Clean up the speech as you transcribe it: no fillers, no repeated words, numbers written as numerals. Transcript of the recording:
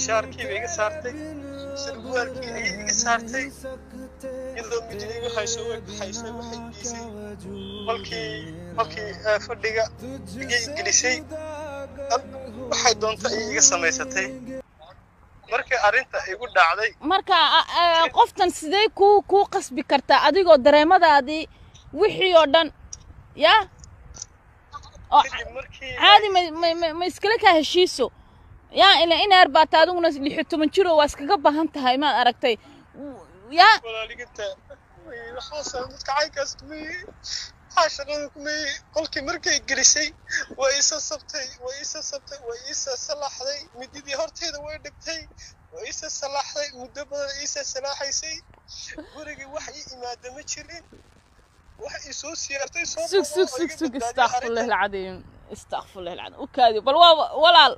Shaarkii bay iga saartay, sarwaalkii ayay iga saartay, iyadoo midida igu hayso way kaxaysay, waxay geysay qolkii fadhiga igay gelisay. Waxay doonta ayay iga samaysatay. Markii arrinta igu dhacday, Marka qoftan sidee kuu qasbi kartaa adigoo dareemadaadii wixii oo dhan ya oo kadib markii caadi ma iskala kaa heshiiso ya ila inaar baata, adiguna 16 jiro, waa iskaga baahan tahay, maad aragtay ya? Walaaliganta waxaasa dadka caynkaas kumeeyey, waxaa shaqada kumeeyey. Qolkii markay gelisay way isa sabtay, way isa sabtay, way isa salaaxday, mididii horteeda way dhigtay, way isa salaaxday, muddo badan isa salaaxaysay. Gurigii wax ii imaada ma jirin, wax ii soo siyaartay soo Sug, sug, booqdo oo sug, iga sug. Badbaadiyay Astaqfirullah arrintan. alcadiim, astaqfirullah alcadiim. U kaadi bal, waa walaal.